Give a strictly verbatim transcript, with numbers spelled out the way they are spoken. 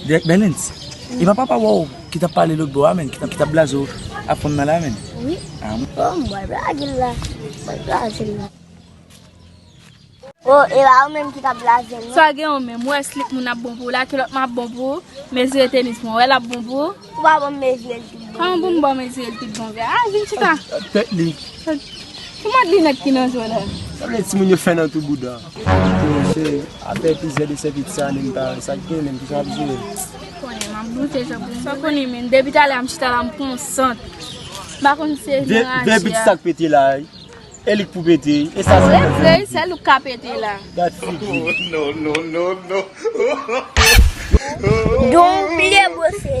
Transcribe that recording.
Dèk Bèlens. E pa papa w ki t ap pale lòt bò a, menm, ki t ap, ki t ap blaze w ak fanm nan la, menm? Wi. Ah, m- Oh, m wè blaze l la. M wè blaze l la. Oh, e pa ou menm ki t ap blaze l, non? Sa gen ou menm, ou wè slip moun ap bon pou ou la, kilòt m ap bon pou ou, mezire tenis mwen, ou wè l ap bon pou ou? Ou pa ban m mezire l tout bon. Kòman pou m ba w mezire l tout bon vre? Ah, vin chita. Tèt li. Ki mòd linèt ki nan je w la? Sa vle di timoun yo fè nan tou bouda. Monchè, apre plizyè de sèvitè sa, menm pa sa k gen, menm ki sa ap jwe. Konnen, m ap doute jan pou m sa konnen, men depi talè a m chita la, m konsantre. M pa konn se vye, vye bit sa k pete la, wi. E li k pou pete, wi. E sa se vre, wi, sèl ou k ka pete la. Gad figi. Non, non, non, non. Don bliye bwose.